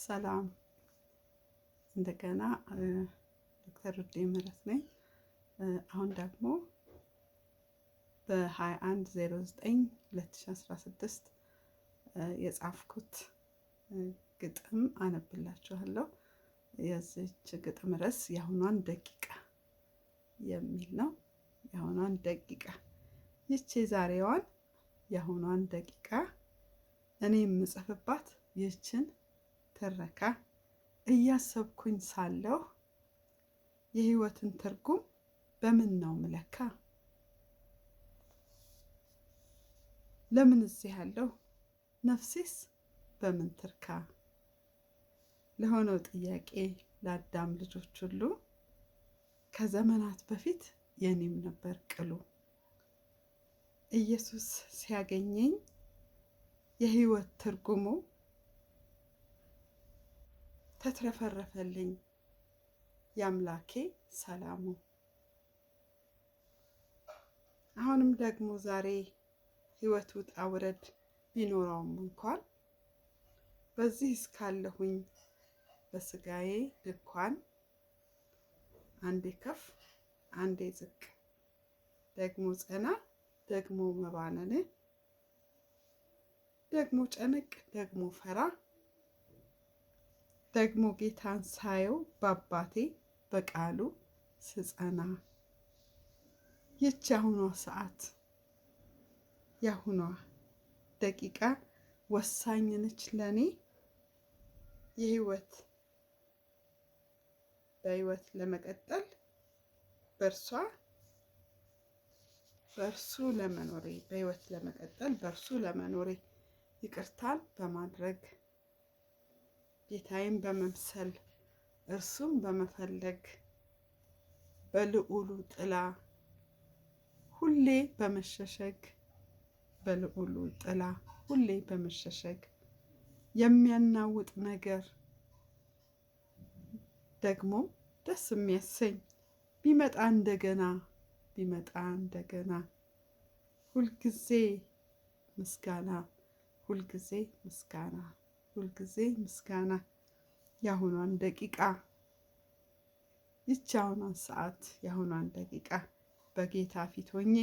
ሰላም፣ እንደገና ዶክተር ውዴ ምህረት ነኝ። አሁን ደግሞ በ21/09/2016 የጻፍኩት ግጥም አነብላችኋለሁ። የዚች ግጥም ርዕስ የአሁኗን ደቂቃ የሚል ነው። የአሁኗን ደቂቃ። ይቺ የዛሬዋን የአሁኗን ደቂቃ፣ እኔ የምጽፍባት ይህችን ትረካ እያሰብኩኝ ሳለሁ የህይወትን ትርጉም በምን ነው ምለካ? ለምን እዚህ ያለው፣ ነፍሴስ በምን ትርካ? ለሆነው ጥያቄ ለአዳም ልጆች ሁሉ ከዘመናት በፊት የኔም ነበር ቅሉ። ኢየሱስ ሲያገኘኝ የህይወት ትርጉሙ ተትረፈረፈልኝ የአምላኬ ሰላሙ። አሁንም ደግሞ ዛሬ ህይወት ውጣ ውረድ ቢኖረውም እንኳን በዚህ እስካለሁኝ በስጋዬ ድንኳን አንዴ ከፍ አንዴ ዝቅ፣ ደግሞ ጸና ደግሞ መባነን፣ ደግሞ ጨነቅ ደግሞ ፈራ፣ ደግሞ ጌታን ሳየው በአባቴ በቃሉ ስጸና፣ ይች የአሁኗ ሰዓት የአሁኗ ደቂቃ ወሳኝ ነች ለእኔ የህይወት በህይወት ለመቀጠል፣ በእርሷ በእርሱ ለመኖሬ፣ በህይወት ለመቀጠል በእርሱ ለመኖሬ፣ ይቅርታን በማድረግ፣ ጌታዬን በመምሰል፣ እርሱም በመፈለግ፣ በልዑሉ ጥላ ሁሌ በመሸሸግ፣ በልዑሉ ጥላ ሁሌ በመሸሸግ፣ የሚያናውጥ ነገር ደግሞ ደስ የሚያሰኝ ቢመጣ እንደገና ቢመጣ እንደገና ሁልጊዜ ምስጋና፣ ሁልጊዜ ምስጋና፣ ሁልጊዜ ምስጋና። የአሁኗን ደቂቃ፣ ይቺ አሁኗን ሰዓት የአሁኗን ደቂቃ በጌታ ፊት ሆኜ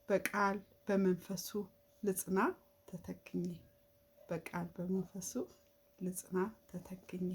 በቃል በመንፈሱ ልጽና ተተክኜ፣ በቃል በመንፈሱ ልጽና ተተክኜ።